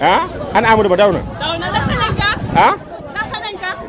ah ana Amadou Ba daw na. dafa nañ ka. ah.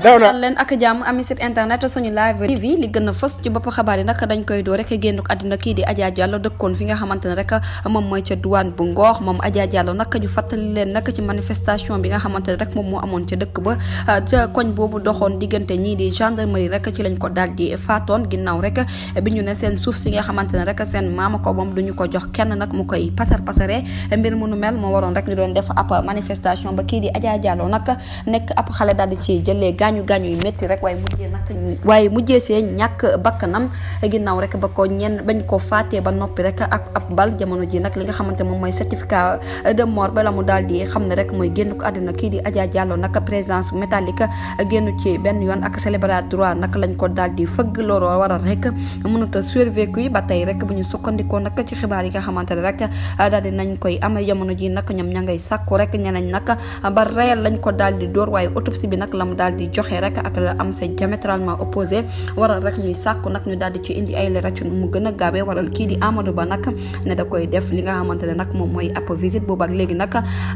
daw na leen ak jàmm ami site internet suñu live TV li gën a fës ci bopp xabaar yi nag dañ koy doo rek génn ko àddina kii di Adja Diallo dëkkoon fi nga xamante ne rek moom mooy ca douane bu Ngor moom Adja Diallo nag ñu fàttali leen nag ci manifestation bi nga xamante ne rek moom moo amoon ca dëkk ba ca koñ boobu doxoon diggante ñii di gendarmerie rek ci lañ ko daal di faatoon ginnaaw rek bi ñu ne seen suuf si nga xamante ne rek seen maama ko moom duñu ko jox kenn nag mu koy pasaree mbir mu nu mel moo waroon rek ñu doon def ab manifestation ba kii di Adja Diallo nag nekk ab xale daal di ci jëlee gaañu yu métti rek waaye mujjee see ñàkk bakkanam ginnaaw rek ba ko bañ ko faatee ba noppi rek ak ab bal jamono ji nag li nga xamante moom mooy certificat de mort ba la mu daal di xam ne rek mooy génn ko àddina kii di Adja Diallo nag présence métallique génn ci benn yoon ak célébrat droit nag lañ ko daal di fëgg looloo waral rek mënut a survécu ba tey rek bu ñu sukkandikoo nag ci xibaar yi nga xamante ne rek daal di nañ koy am jamono ji nag ñoom ña ngay sàkku rek ñeneen nag ba réel lañ ko daal di dóor waaye autopsie bi nag la mu daal di joxe rek ak la am c'est diamétralement opposé waral rek ñuy sàkku nag ñu daal di ci indi ay leeral ci nu mu gën a gaawee waral kii di Amadou Ba nag ne da koy def li nga xamante ne nag moom mooy ab visite boobu ak léegi nag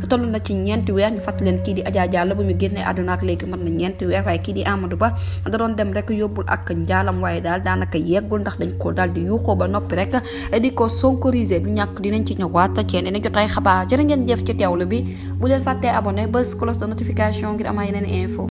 toll na ci ñeenti weer ñu fàttali leen kii di Adja Diallo bu mu génnee àdduna ak léegi mën na ñeenti weer waaye kii di Amadou Ba da doon dem rek yóbbul ak njaalam waaye daal daanaka yeggul ndax dañ ko daal di yuuxoo ba noppi rek di ko sonkoriser du ñàkk dinañ ci ñëwaat ci yeneen jotaay xabaar jërë ngeen jëf ci teewlu bi bu leen fàttee abonné bës cloche de notification ngir am yeneen info